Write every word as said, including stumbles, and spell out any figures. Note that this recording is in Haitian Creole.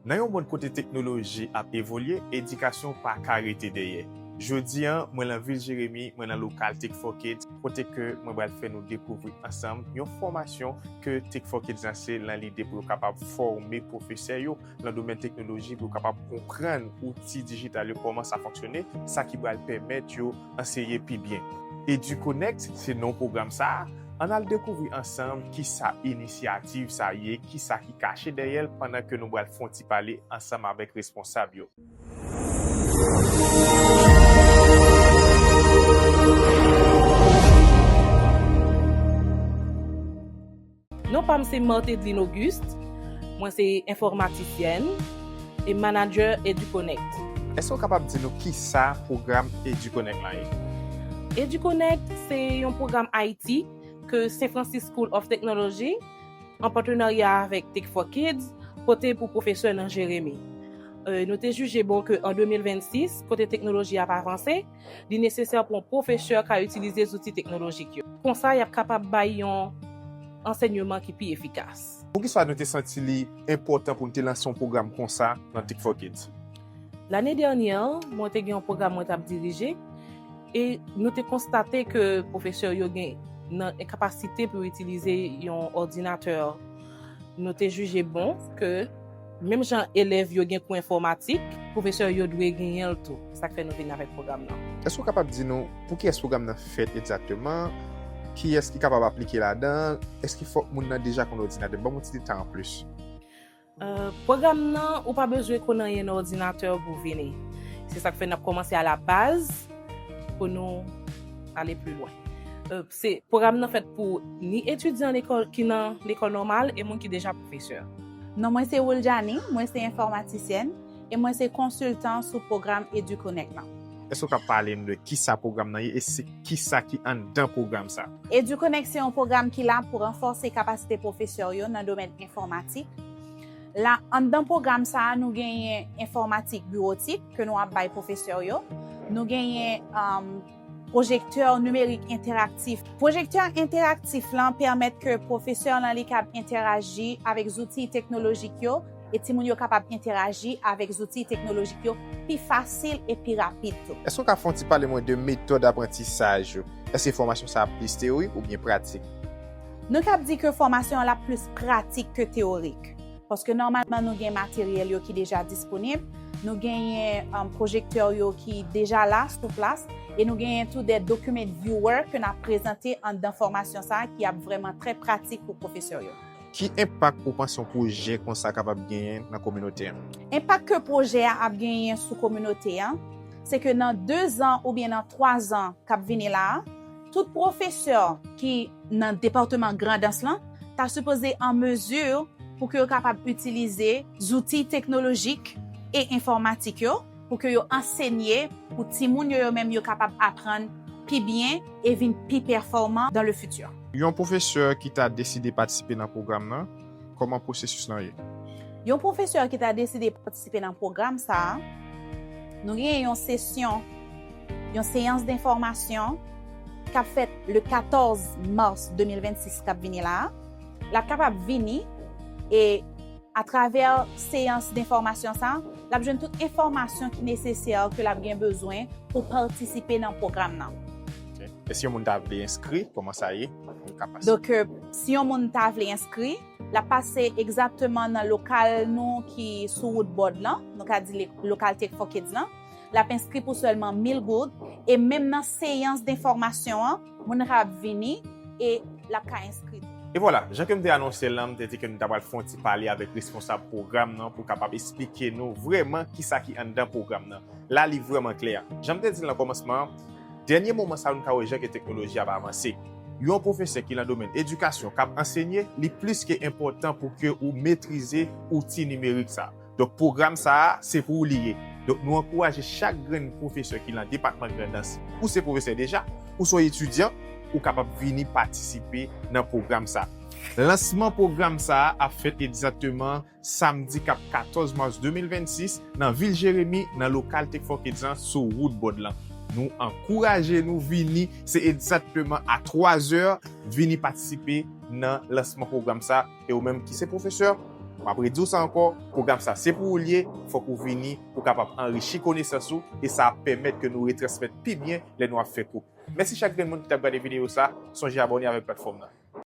Nan yon mond kote teknoloji ap evolye, edikasyon pa ka rete dèyè. Jodi a, mwen nan vil Jeremi, mwen nan lokal Tech for Kids, kote ke mwen pral fè nou dekouvri ansanm yon fòmasyon ke Tech for Kids lanse nan lide pou yo kapab fòme pwofesè yo nan domèn teknoloji pou yo kapab konprann outi dijital yo, kòman sa fonksyone, sa ki pral pèmèt yo anseye pi byen. EduConnect se non pwogram sa a. Ann al dekouvri ansanm kisa inisyativ sa ye, kisa ki kache dèyè l, pandan ke nou pral fè yon ti pale ansanm avèk responsab yo. Non pa m se Martedeline Auguste, mwen se enfòmatisyèn e manager EduConnect. Èske w kapab di nou kisa pwogram EduConnect lan ye? EduConnect se yon pwogram I T ke Saint Francis School of Technology, an patenarya avèk Tech for Kids, pote pou pwofesè nan Jeremi. Euh, nou te jije bon ke an de mil vennsis, kote teknoloji ap avanse, li nesesè pou yon pwofesè ka itilize zouti teknolojik yo. Konsa, y ap kapab bay yon ansèyman ki pi efikas. Poukisa nou te santi li enpòtan pou n te lanse yon pwogram konsa nan Tech for Kids? Lane dènyè, mwen te gen yon pwogram mwen t ap dirije, e nou te konstate ke pwofesè yo gen nan enkapasite pou yo itilize yon òdinatè. Nou te jije bon ke, menm jan elèv yo gen kou enfòmatik, pwofesè yo dwe genyen l tou. Se sa k fè nou vin avèk pwogram nan. Èske w kapab di nou pou kiyès pwogram nan fèt egzakteman? Kiyès ki kapab aplike ladan l? Èske fòk moun nan deja konn òdinatè? Ban m yon ti detay anplis. Euh, pwogram nan, ou pa bezwen konn anyen nan òdinatè pou vini. Se sa k fè n ap kòmanse a la baz pou nou ale pi lwen. Euh, se, pwogram nan fèt pou ni etidyan lekòl ki nan lekòl nòmal e moun ki deja pwofesè. Non mwen se Wooljani, mwen se enfòmatisyèn e mwen se konsiltan sou pwogram EduConnect lan. Èske w ka pale n de kisa pwogram nan ye e se kisa ki anndan pwogram sa? EduConnect se yon pwogram ki la pou ranfòse kapasite pwofesè yo nan domèn enfòmatik. La, anndan pwogram sa a, nou genyen enfòmatik biwotik ke nou ap bay pwofesè yo. Nou genyen, um, pwojektè nimerik entèraktif. Pwojektè entèraktif lan pèmèt ke pwofesè lan li kab entèraji avèk zouti teknolojik yo e timoun yo kapab entèraji avèk zouti teknolojik yo pi fasil e pi rapid tou. Èske w ka fè yon ti pale mwen de metòd aprantisaj yo? Èske fòmasyon sa a plis teyorik oubyen pratik? Nou kab di ke fòmasyon an la plis pratik ke teyorik. Paske nòmalman nou gen materyèl yo ki deja disponib, nou genyen, um, pwojektè yo ki deja la sou plas, e nou genyen tou de document viewer ke n ap prezante anndan fòmasyon sa a ki ap vrèman trè pratik pou pwofesè yo. Ki enpak ou panse yon pwojè konsa kapab genyen nan kominote an? Enpak ke pwojè a ap genyen sou kominote an, se ke nan dezan oubyen nan twazan k ap vini la a, tout pwofesè ki nan depatman Grandans lan ta sipoze an mezi pou ke yo kapab itilize zouti teknolojik e enfòmatik yo pou ke yo ansenye, pou timoun yo, yo menm yo kapab aprann pi byen e vin pi pèfòman dans le futur. Yon pwofesè ki ta deside patisipe nan pwogram nan, kòman pwosesis lan ye? Yon pwofesè ki ta deside patisipe nan pwogram sa a, nou genyen yon sesyon, yon seyans denfòmasyon k ap fèt le katòz mas de mil vennsis k ap vini la a. L ap kapab vini e atravè seyans denfòmasyon sa a, l ap jwenn tout enfòmasyon ki nesesè ke l ap gen bezwen pou patisipe nan pwogram nan. Ok. E si yon moun ta vle enskri, kòman sa ye? Moun ka pase. Donk, euh, si yon moun ta vle enskri, l ap pase egzakteman nan lokal nou ki sou wout Bòd lan, nou ka di le-, lokal Tech for Kids lan. L ap enskri pou sèlman mil goud, e menm nan seyans denfòmasyon an, moun nan kapab vini e l ap ka enskri tou. E vwala, jan ke m te anonse l lan, m te di ke nou ta pral fè yon ti pale avèk responsab pwogram nan pou kapab esplike nou vrèman kisa ki anndan pwogram nan. La, li vrèman klè. Jan m te di l nan kòmansman an, dènye moman sa a, nou ka wè jan ke teknoloji ap avanse. Yon pwofesè ki nan domèn edikasyon k ap ansenye, li plis ke enpòtan pou ke ou metrize outi nimerik sa a. Donk, pwogram sa a, se pou ou li ye. Donk, nou ankouraje chak grenn pwofesè ki nan depatman Grandans, ou se pwofesè deja, ou se yon etidyan, ou kapab vini patisipe nan pwogram sa a. Lansman pwogram sa a ap fèt egzakteman samdi k ap katòz mas de mil vennsis nan vil Jeremi, nan lokal Tech for Kids lan, sou wout Bòd lan. Nou ankouraje nou vini, se egzakteman a twa zè, vini patisipe nan lansman pwogram sa. E ou menm ki se pwofesè, m ap redi w sa ankò, pwogram sa se pou ou l ye, fòk ou vini pou w kapab anrichi konesans ou, e sa ap pèmèt ke nou retransmèt pi byen lè nou ap fè kou. Mèsi chak grenn moun ki t ap gade videyo sa, sonje abòne avèk platfòm nan.